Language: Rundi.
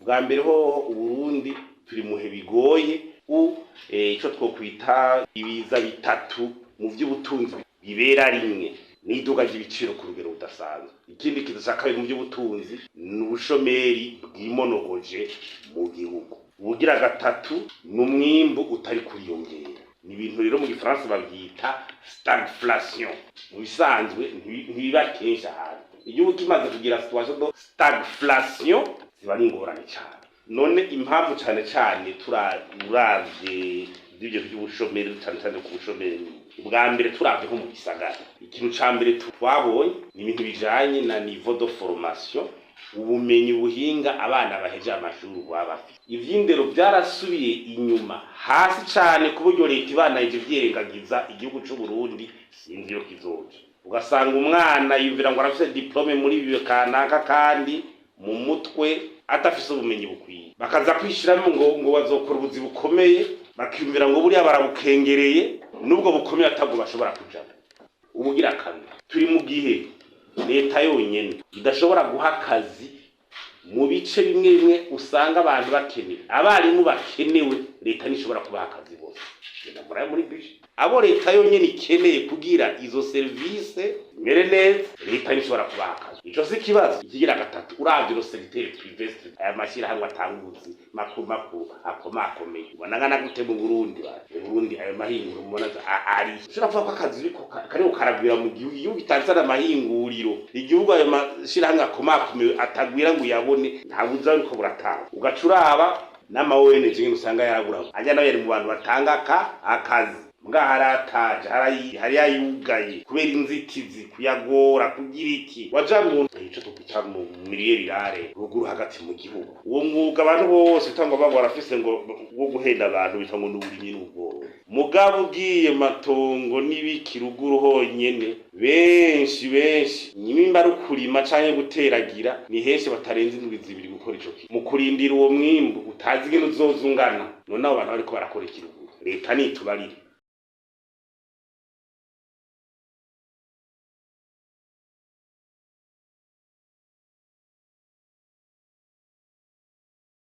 Bwa mbere hoho, Uburundi turi muhe bigoye u ico twokwita ibiza bitatu mu vy'ubutunzi bibera rimwe: n'iduga ry'ibiciro ku rugero rudasanzwe. Ikindi kiza ca kabiri mu vy'ubutunzi ni ubushomeri bwimonogoje mu gihugu. Ubugira gatatu ni umwimbu utari kuriyongera. Ni ibintu rero mu gifaransa babyita stagflation. Mu bisanzwe ntibiba kenshi. Ahantu igihugu kimaze kugira situation de stagflation, ziba ari ingorane cyane. None impamvu cane cane turavye ibyo by'ubushomeri, cane cane ku bushomeri, ubwa mbere turavye nko mu gisagara, ikintu ca mbere twabonye ni ibintu bijanye na niveau de formation, ubumenyi, buhinga abana baheje amashuri baba bafite. Ivy'indero vyarasubiye inyuma hasi cane, ku buryo leta ibanayije vyirengagiza, igihugu c'u Burundi sinzi iyo kizoja. Ugasanga umwana yumvira ngo arafise diplôme muri ibi kanaka, kandi mu mutwe adafise ubumenyi bukwiye. Bakaza kwishiramo ngo bazokora ubuzi bukomeye, bakiyumvira ngo buriya barabukengereye, nubwo bukomeye atabwo bashobora kujamo. Ubugira kabiri, turi mu gihe leta yonyene idashobora guha akazi. Mu bice bimwe bimwe usanga abantu bakenewe, abarimu bakenewe, leta ntishobora kubaha akazi bose. Genda murabe muri budget abo leta yonyene ikeneye kugira izo serivisi imere neza, leta ntishobora kubaha akazi. Ico si ikibazo. Ikigira gatatu, uravye le secteur privé, aya mashyirahamwe atanga ubuzi makuru makuru akomakomeye, ubona ngana gute mu Burundi? Mu Burundi ayo mahinguro mubona ari ushobora kuvuga ko akazi kariko karagwira mu gihugu? Igihugu kitazana amahinguriro, igihugu ayo mashyirahamwe akomakomeye atagwira ngo uyabone, nta buzi ariko buratanga. Ugaca uraba n'ama ONG nyene usanga yarabura, ajya nawe yari mu bantu batanga akazi, mbwa harataje hari ayugaye kubera inzitizi, kuyagora kugira iki. Waja mu ico tukwita mu milieu rural, ruguru hagati mu gihugu, uwo mwuga abantu bose utangwa bagwa barafise ngo wo guhenda abantu, bita ngo n'uburimyi n'ubworozi. Mugabo ugiye matongo n'ibiki ruguru honyene, benshi benshi nimba ari ukurima canke guteragira, ni henshi batarenze indwi 2 gukora ico kintu, mu kurindira uwo mwimbu utazi ingene uzoza ungana. None abo bantu bariko barakora ikiruguru, leta nitubarire.